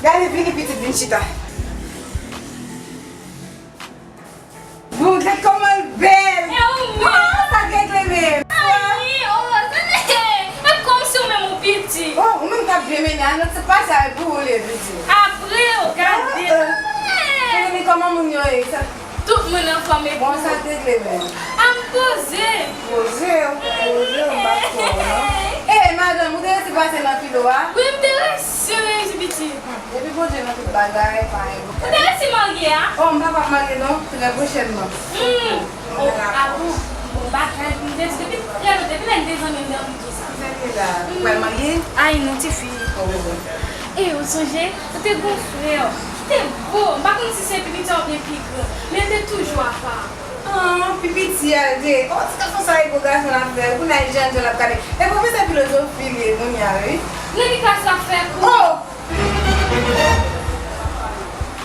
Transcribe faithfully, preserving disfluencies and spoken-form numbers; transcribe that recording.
Gade, vini pitit, vin chita. Bon, gad kòman l bèl! E ou menm? Ah, sa k regle menm? Ay, oh, e kòmsi ou menm ou piti. Oh, ou menm k ap byen mennen a, non, se pa sa, e pou ou leve di. Apre, ou gade. Ah, ah. Hey. Mezanmi, kòman moun yo ye? Sa Tout moun anfòm e bon, sa k regle menm? A m poze. Poze, poze, m pa kwè w, non. Eh, madanm, ou te resi pase nan filo a? Wi, m te resi, resi piti. Depi Bondye nan tout bagay, pa gen pwoblèm. Ou te resi marye a? Oh, m pa p ap marye non, trè pwochènman. Hmm. Oh, a bon, bon bagay, m te di depi trè lontan, depi lè n te zanmi, m te anvi di sa. Ki fè l la? Ou pral marye? Ay, non, tifi. Oh, bon. E, ou sonje, ou te gon frè, li te bo, m pa konn si se pi piti a oubyen pi gran, men li te toujou apa. Ah, pi piti a l te. Oh, ti gason sa e gwo gason l ap fè, kounye a e jan jan l ap gade. E pwofesè filozofi li ye kounye a, wi. Nan ki klas l ap fè kou? Oh!